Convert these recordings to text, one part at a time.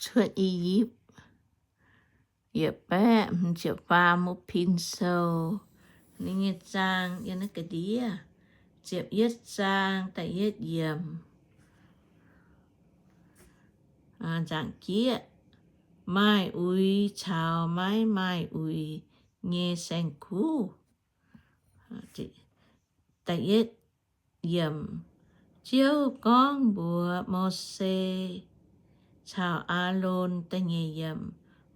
Cuotv I^yipv yietc baeqv hmz ziepc faam wuov pin sou, ninh nyei zaang yiem naaiv ga'ndiev, ziepc yietv zaang da'yietv yiemc. Nzaangc jieqv, maaih uix caux maiv maaih uix nyei saeng-kuv. Da'yietv yiemc, Ziouv gorngv mbuox Mose caux Aalon, da'nyeic yiemc,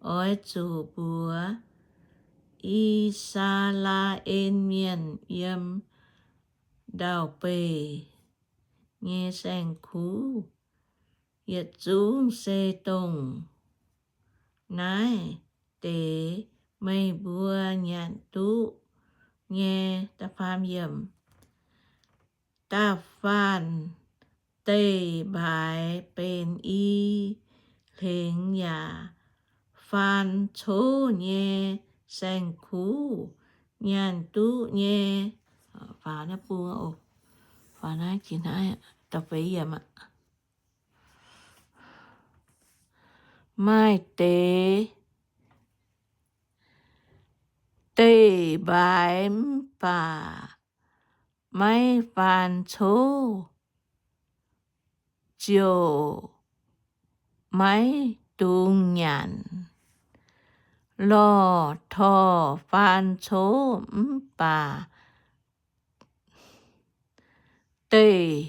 oix zuqc mbuox I^saa^laa^en Mienh yiem ndau-beih nyei saeng-kuv yietc zungv se dongh naaiv deix meih mbuo nyanc duqv nyei. Da'faam yiemc, da'faanh deic-mbaaix benx i hlengx yaac faan cov nyei saeng-kuv nyanc duqv nyei. Faaux naaiv bung oc. Faaux naaiv jiex naaiv, da'feix yiemc aqv. Maaih deix deic-mbaaix mv baac maiv faan cov, ziouc maiv dungx nyanc. Lorh torh faan cov mv baac deic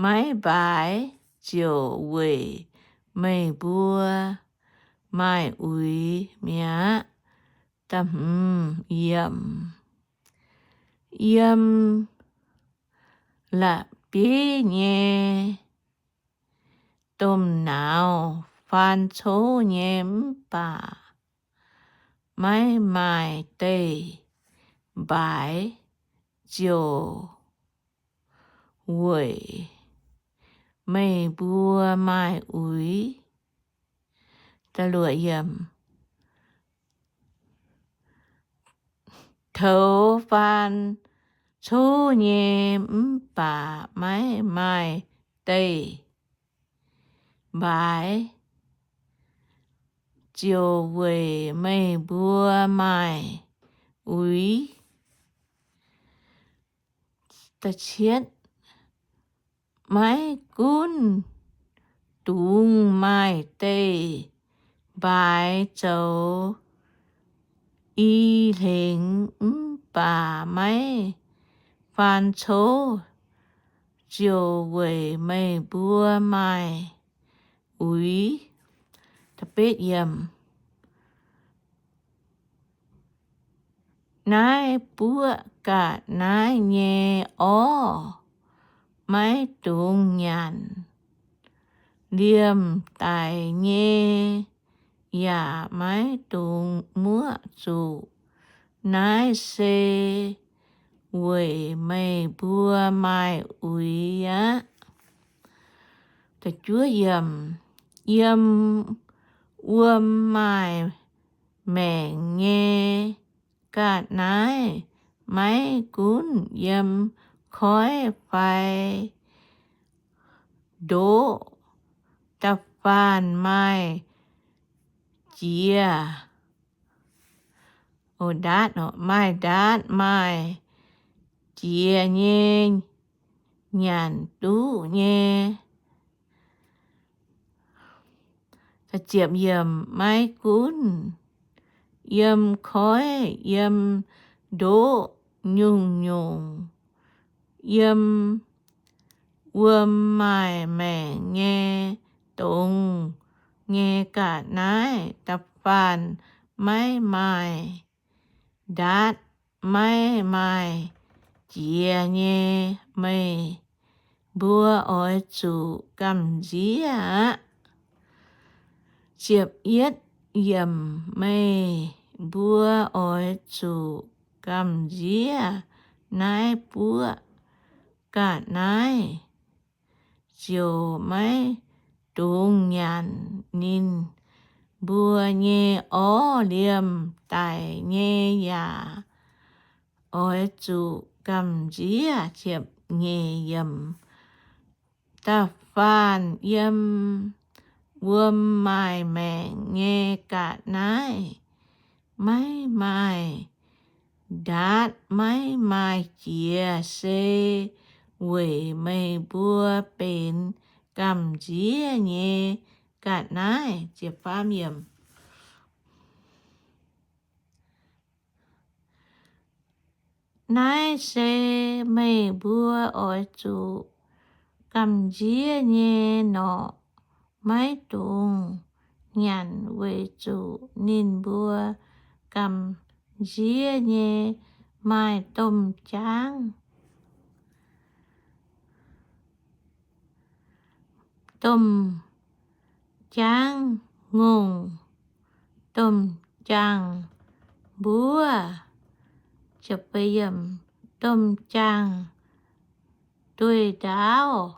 maiv mbaaix ziouc weic meih mbuo maaih uix mi'aqv. Da'hmz yiemc, yiem la'bieiv nyei domh nauz faan cov nyei mv baac maiv maaih deic-mbaaix ziouc weic meih mbuo maaih uix. Toux faan cov nyei mv baac maiv maaih deic-mbaaix ziouc weic meih mbuo maaih uix. Maiv gunv dungx maaih deic-mbaaix zoux i hlengx mv baac maiv faan cov ziouc weic meih mbuo maaih uix. Naaiv buoqv ga'naaiv nyei orv maiv dungx nyanc. Liemh daic nyei yaac maiv dungx muoqv zuqc. Naaiv se weic meih mbuo maaih uix aqv. Yiem wuom maaih maengc nyei ga'naaiv, maiv gunv yiem koiv fai ndoqv, da'faanh maaih jiex, maaih ndaatv, maaih jiex nyei, nyanc duqv nyei. Maiv gunv yiem koiv, yiem ndoqv, nyungc-nyungc yiem wuom maaih maengc nyei dongz nyei ga'naaiv da'faanh maiv maaih ndaatv, maiv maaih jiex nyei. Meih mbuo oix zuqc gamh nziev aqv. Meih mbuo oix zuqc gamh nziev naaiv buoqv ga'naaiv, ziouc maiv dungx nyanc ninh mbuo nyei orv. Liemh daic nyei yaac oix zuqc gamh nziev. Da'faanh yiem wuom maaih maengc nyei ga'naaiv maiv maaih ndaatv, maiv maaih jiex, se weic meih mbuo benx gamh nziev nyei ga'naaiv. Naaiv se meih mbuo oix zuqc gamh nziev nyei norqc, maiv dungx nyanc, weic zuqc ninh mbuo gamh nziev nyei maaih domh jaangv. Domh jaangv ngongh, domh jaangh mbuov, domh jaangh dueiv ndaauv,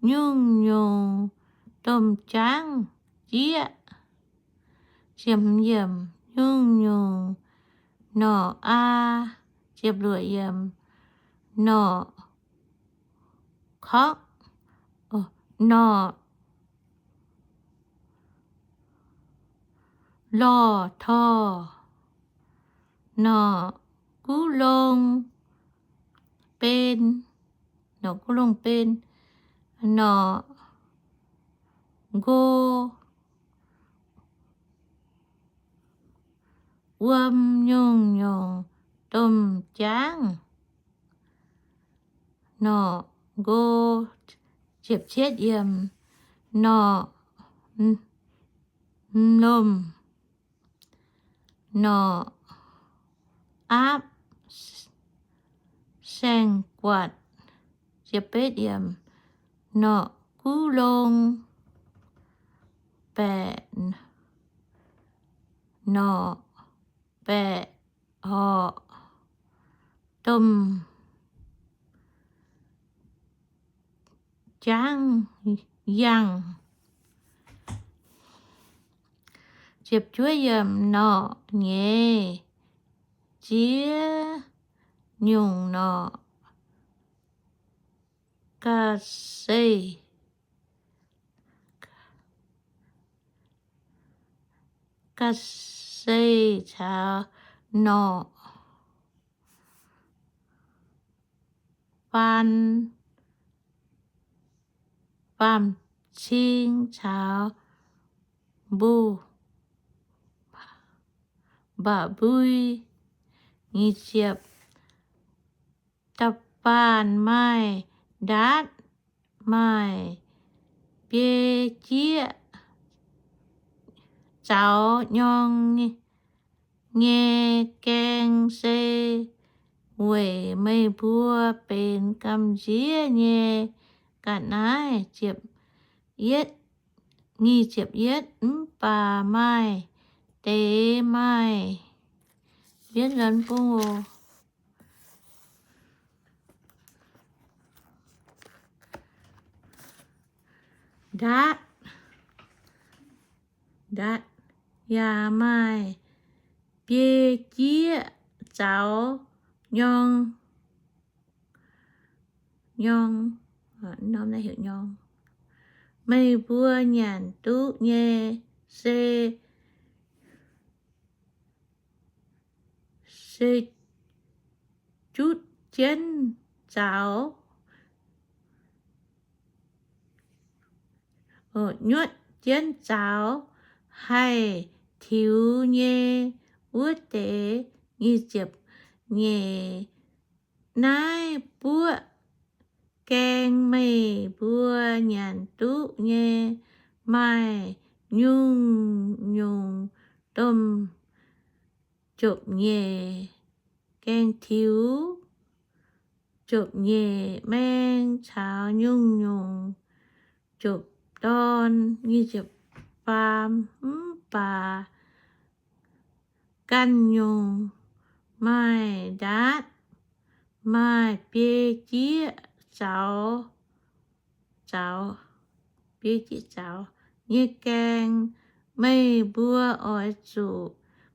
nyungc-nyungc domh jaangv jieqv, nyungc-nyungc norqc aa, norqc korqv, norqc lorh torh, norqc guv longh ben, norqc guv longh ben, norqc nqo, wuom nyungc-nyungc domh jaangv, norqc nqo, norqc m'lomh, norqc aapv, saeng-guatc, norqc guv longh, baeqc, norqc baeqc horqc, domh jaangv yangh. Norqc nyeiz ziex nyungc norqc, ga'seih, ga'seih caux norqc faan, faam-cing caux mbuo mba'mbui. Da'faanh maaih ndaatv, maaih biei jieqv zaux nyorng nyei gaeng se weic meih mbuo benx gamh nziev nyei ga'naaiv. Nyic ziepc yietv, mv baac maaih deix maaih, mbienv lorn bung oc, ndaatv, ndaatv yaac maaih biei jieqv zaux nyorng, nyorng, meih mbuo nyanc duqv nyei se, se jutv jienv zaux, nyuotv jienv zaux haih tiux nyei wuov deix. Nyic ziepc nyeic, naaiv buoqv gaeng meih mbuo nyanc duqv nyei maaih nyungc-nyungc domh jopv-nyeic gaeng tiux, jopv-nyeic maeng caux nyungc-nyungc jopv dorn. Mv baac ganh nyungc maaih ndaatv, maaih biei jieqv zaux, zaux, biei jieqv zaux nyei gaeng, meih mbuo oix zuqc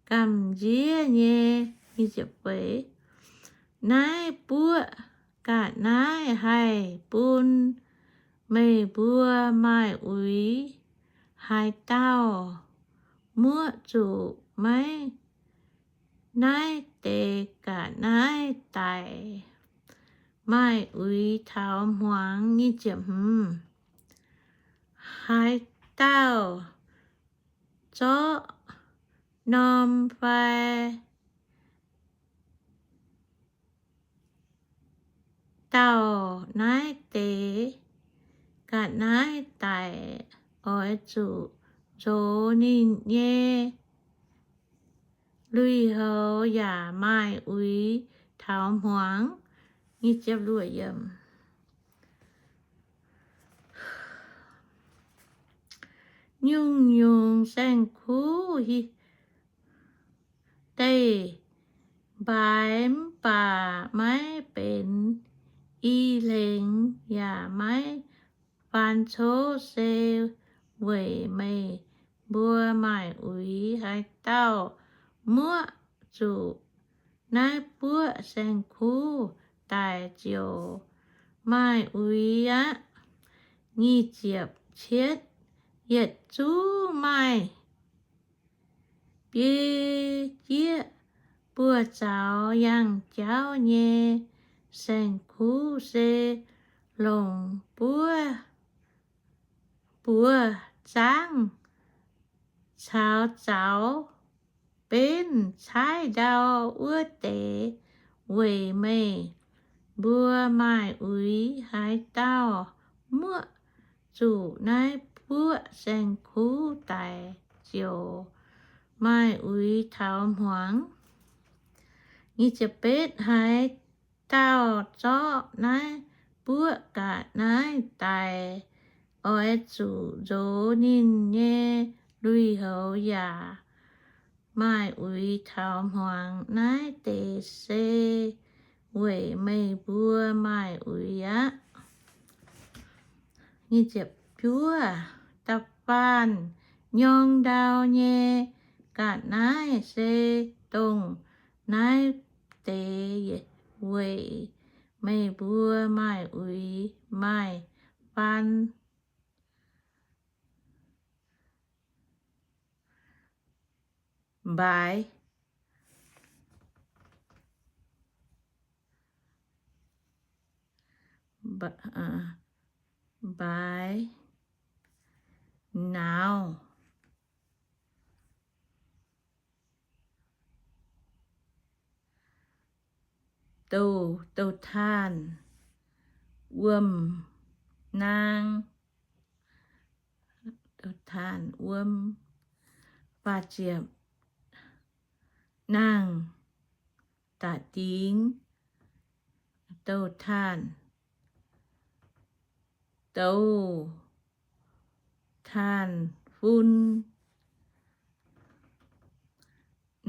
gamh nziev nyei. Naaiv buoqv ga'naaiv haih bun meih mbuo maaih uix Haaix dauh muoqv zuqc maiv naaiv deix ga'naaiv daic, maaih uix taux hmuangx. Haaix dauh zorqv norm fai dauh naaiv deix ga'naaiv daic, oix zuqc nzox ninh nyei lui-houx yaac maaih uix taux hmuangx. Nyungc-nyungc saeng-kuv deih mbaaix mv baac maiv benx i hlengx yaac maiv faan cov se weic meih mbuo maaih uix. Haaix dauh muoqv zuqc naaiv buoqv saeng-kuv daic ziouc maaih uix aqv. Nyic ziepc cietv, yietc zungv maaih biei jieqv buoz-zaux yangh jauv nyei saeng-kuv se longc buov buoz zaangv caux zaux benv caaiv ndau wuov deix weic meih mbuo maaih uix. Haaix dauh muoqv zuqc naaiv buoqv saeng-kuv daic ziouc maaih uix taux hmuangx. Haaix dauh zorqv naaiv buoqv ga'naaiv daic, oix zuqc nzox ninh nyei lui-houx yaac maaih uix taux hmuangx. Naaiv deix se weic meih mbuo maaih uix aqv. Da'faanh nyorng ndau nyei ga'naaiv se dongh naaiv deix weic meih mbuo maaih uix, maaih faan mbaaix, mbaaix nauz, douh, douh taanh, wuom naang, douh taanh wuom, faah ziepc, naang da'dingx, douh taanh, douh taanh fun,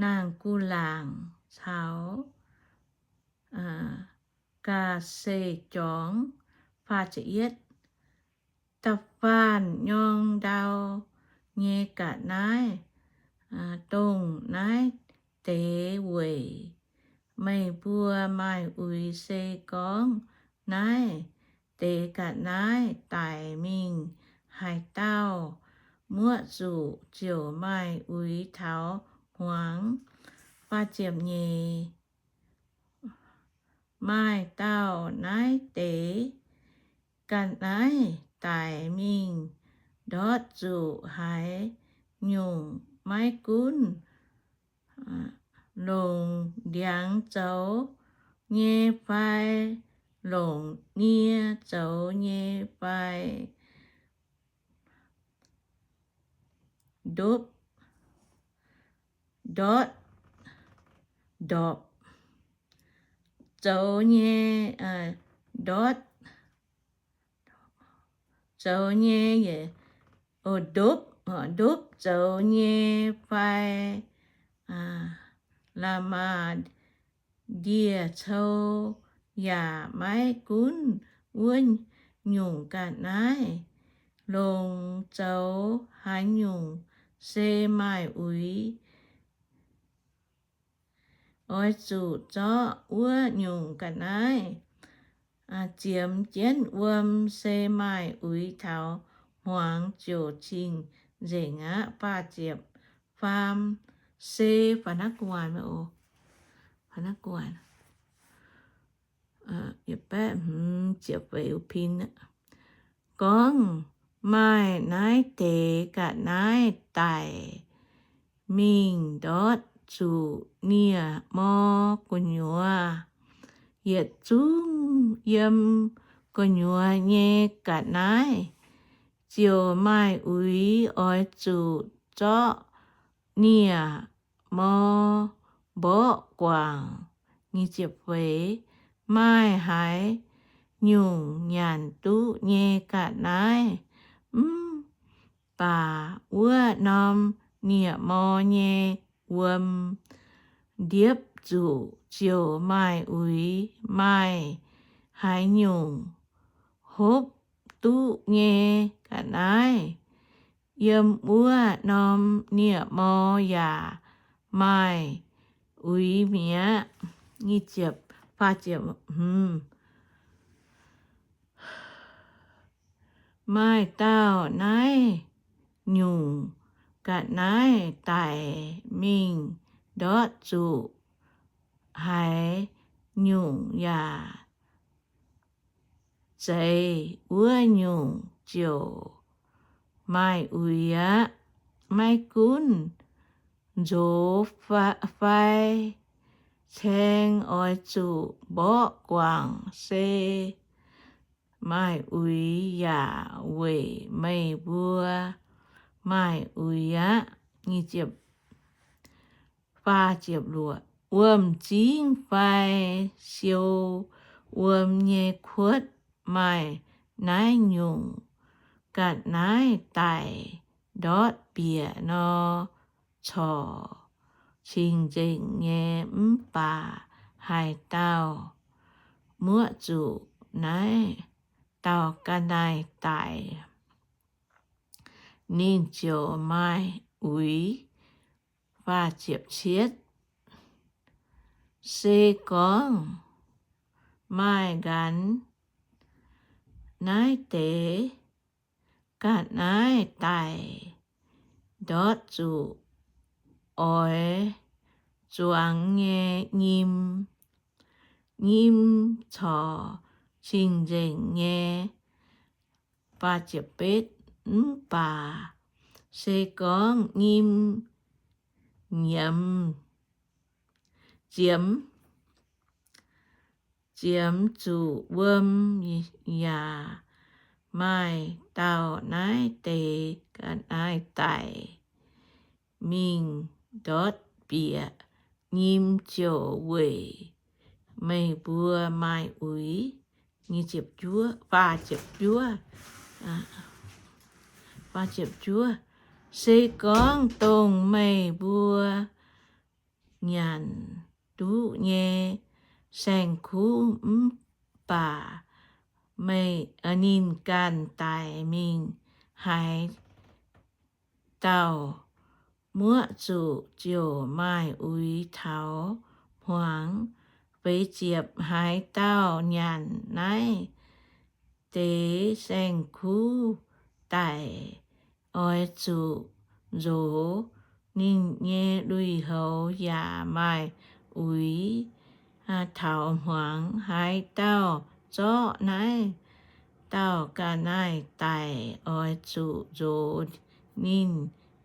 naang gu'nguaaz laangc caux ga'se jorngx. Da'faanh nyorng ndau nyei ga'naaiv, dongh naaiv deix weic meih mbuo maaih uix se gorngv naaiv deix ga'naaiv daic mingh, haaix dauh muoqv zuqc ziouc maaih uix taux hmuangx. Maaih dauh naaiv deix ga'naaiv daic mingh ndortv zuqc haaix nyungc, maiv gunv longc ndiangx zoux nyei fai longc nie zoux nyei fai ndopv, ndortv, ndopv zoux nyei, ndortv zoux nyei, ndopv, ndopv zoux nyei fai la'maah ndie-cou, yaac maiv gunv wuov nyungc ga'naaiv longx zoux haaix nyungc se maaih uix. Oix zuqc zorqv wuov nyungc ga'naaiv ziemx jienv wuom se maaih uix taux hmuangx ziouc cingx nzengc aqv. Faam, se gorngv maaih naaiv deix ga'naaiv daic mingh ndortv zuqc nie-mor gu'nyuoz. Yietc zungv yiem gu'nyuoz nyei ga'naaiv ziouc maaih uix oix zuqc zorqv nie-mor mborqv guangc. Maaih haaix nyungc nyanc duqv nyei ga'naaiv mv baac wuov norm nie-mor nyei wuom ndiepv zuqc ziouc maaih uix. Maaih haaix nyungc hopv duqv nyei ga'naaiv yiem wuov norm nie-mor yaac maaih uix mi'aqv. Maaih dauh naaiv nyungc ga'naaiv daic mingh ndortv zuqc haaix nyungc yaac zeiz wuov nyungc ziouc maaih uix aqv. Maiv gunv nzox fai caeng oix zuqc mborqv guangc se maaih uix yaac weic meih mbuo maaih uix aqv. Wuom-zingv fai siou wuom nyei kuotv maaih naaiv nyungc ga'naaiv daic ndortv bieqc nor, corc cing-nzengc nyei. Mv baac haaix dauh muoqv zuqc naaiv dauh ga'naaiv daic, ninh ziouc maaih uix. Se gorngv maaih nqanx naaiv deix ga'naaiv daic ndortv zuqc oix zuangx nyei nyim, nyim corc cing-nzengc nyei. Mv baac se gorngv nyim nyiemz, ziemx, ziemx zuqc wuom, yaac maaih dauh naaiv deix ga'naaiv daic mingh ndortv bieqc, nyim ziouc weic meih mbuo maaih uix. Se gorngv dongh meih mbuo nyanc duqv nyei saeng-kuv mv baac meih, ninh ganh daic mingh, haaix dauh muoqv zuqc ziouc maaih uix taux hmuangx. Feix ziepc, haaix dauh nyanc naaiv deix saeng-kuv daic oix zuqc nzox ninh nyei lui-houx yaac maaih uix taux hmuangx. Haaix dauh zorqv naaiv dauh ga'naaiv daic oix zuqc nzox ninh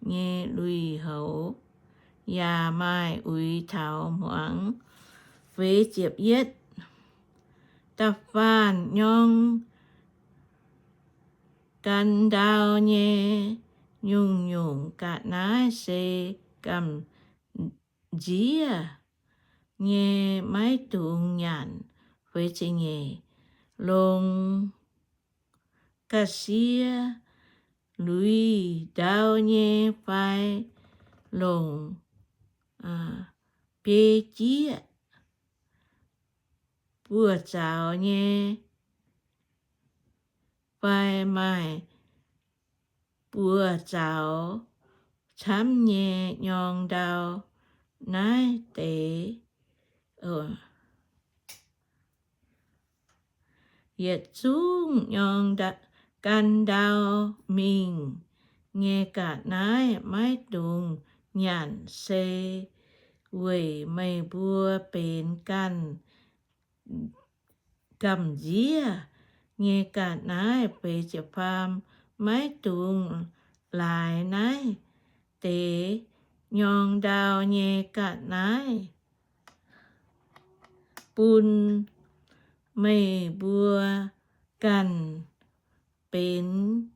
nyei lui-houx yaac maaih uix taux hmuangx. Feix ziepc yietv, da'faanh nyorng gan ndau nyei nyungc-nyungc ga'naaiv se gamh nziev nyei, maiv dungx nyanc. Feix ziepc nyeic, longc ga'sie luix ndau nyei fai longc biei jieqv buoz-zaux nyei fai maaih buoz-zaux camv nyei nyorng ndau. Naaiv deix yietc zungv nyorng gan ndau mingh nyei ga'naaiv maiv dungx nyanc, se weic meih mbuo benx ganh gamh nziev nyei ga'naaiv. Feix ziepc faam, maiv dungx laaix naaiv deix nyorng ndau nyei ga'naaiv bun meih mbuo ganh benx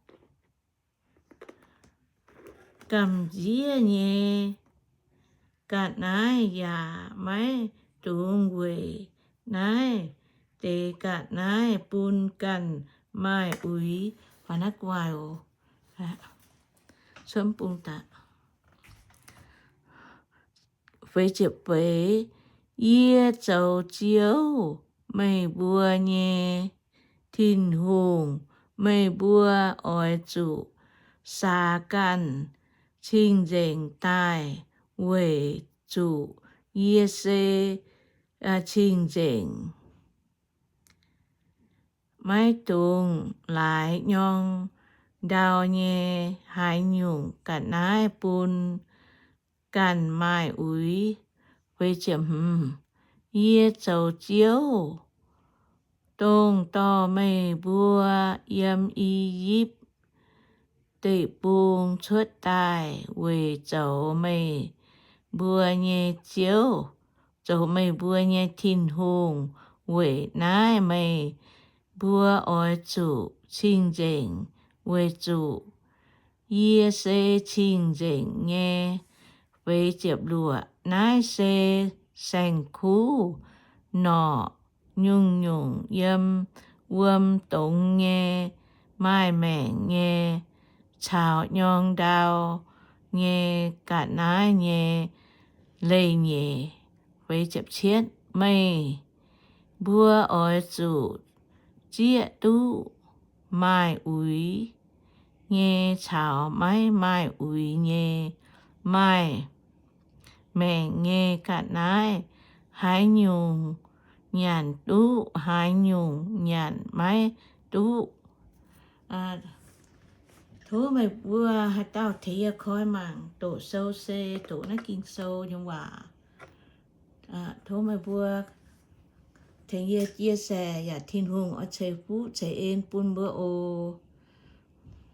gamh nziev nyei ga'naaiv, yaac maiv dungx weic naaiv deix ga'naaiv bun ganh maaih uix. Feix ziepc feix, yie zoux Ziouv, meih mbuo nyei Tin-Hungh. Meih mbuo oix zuqc saax ganh cing-nzengc daaih, weic zuqc yie se cing-nzengc. Maiv dungx laaix nyorng ndau nyei haaix nyungc ga'naaiv bun ganh maaih uix. Yie zoux Ziouv, dongh dorh meih mbuo yiem I^yipv Deic-Bung cuotv daaih weic zoux meih mbuo nyei Ziouv, zoux meih mbuo nyei Tin-Hungh. Weic naaiv meih mbuo oix zuqc cing-nzengc, weic zuqc yie se cing-nzengc nyei. Feix ziepc luoqc, naaiv se saeng-kuv norqc, nyungc-nyungc yiem wuom dongz nyei, maaih maengc nyei, caux nyorng ndau nyei ga'naaiv nyei leiz-nyeic. Meih mbuo oix zuqc zieqv duqv maaih uix nyei caux maiv maaih uix nyei, maaih maengc nyei ga'naaiv. Haaix nyungc nyanc duqv, haaix nyungc nyanc maiv duqv. Tov meih mbuo haaix dauh tengx yie koi mangc doqc sou se doqc naaiv Ging-Sou nyei waac. Tov meih mbuo tengx yie chia sẻ yaac Tin-Hungh oix ceix fuqv ceix en bun mbuo oc.